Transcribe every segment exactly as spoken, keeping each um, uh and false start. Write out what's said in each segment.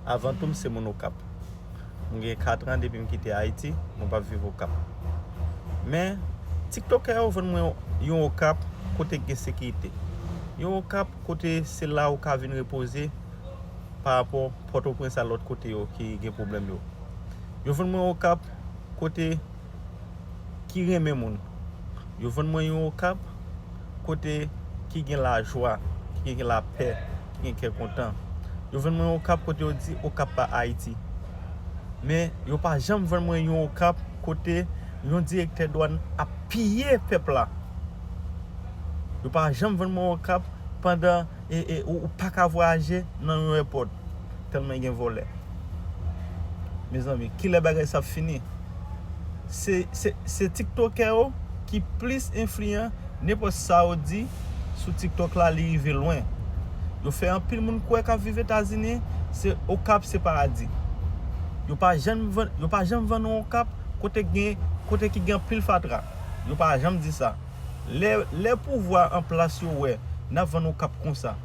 Avan tou, m se moun Okap. M gen kat an depi m kite Ayiti, mwen p ap viv Okap. Men, tiktokè yo vann mwen yon Okap kote k gen sekirite. Yon Okap kote se la ou ka vin repoze pa rapò Pòtoprens a lòt kote yo ki gen pwoblèm yo. Yo vann mwen Okap kote ki renmen moun. Yo vann mwen yon Okap kote ki gen lajwa, ki gen lapè, ki gen kè kontan. Yo vann mwen yon Okap kote yo di Okap pa Ayiti. Men yo pa janm vann mwen yon Okap kote yon direktè dwàn ap piye pèp la. Yo pa janm vann mwen Okap pandan e, e, ou, ou pa ka vwayaje nan yon èpòt tèlman gen vòlè. Mezanmi, kilè bagay sa ap fini? Se, se, se tiktokè yo ki plis enfliyan. Nenpòt sa yo di sou TikTok la, li rive lwen. Yo fè anpil moun kwè k ap viv Etazini, se Okap se paradi. Yo pa janm vann, yo pa janm vann nou Okap kote gen, kote ki gen anpil fatra. Yo pa janm di sa. Lè, lè pouvwa an plas yo wè n ap vann Okap konsa,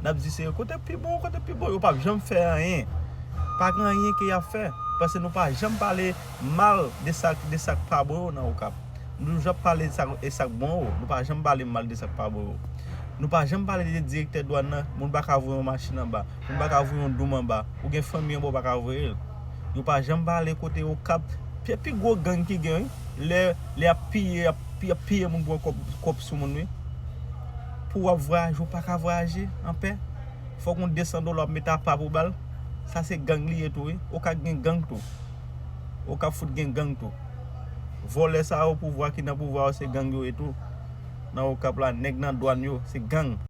n ap di se kote pi bon, kote pi bon. Yo p ap janm fè anyen. Pa gen anyen ke y ap fè. Paske nou pa janm pale mal de sa, de sa k pa bon yo nan Okap. Nou toujou ap pale sa, e sa k bon yo. Nou pa janm pale mal de sa k pa bon yo. Nou pa janm pale de direktè dwàn nan. Moun pa ka voye yon machin anba. Moun pa ka voye yon doum anba. Ou gen fanmi anba, ou pa ka voye l. Yo pa janm pale kote Okap. Pi, pi gwo gang ki gen, wi. Lè, lè y ap piye, y ap, y ap piye moun pou yon kòb, kòb sou moun, wi. Pou w ap vwayaje, ou pa ka vwayaje anpè. Fòk yon de san dola w ap mete apa pou ba l. Sa se gang li ye tou, wi. Okap gen gang tou. Okap fout gen gang tou. Vòlè sa yo, pouvwa ki nan pouvwa yo, se gang yo ye tou. Nan Okap la, nèg nan dwàn yo, se gang.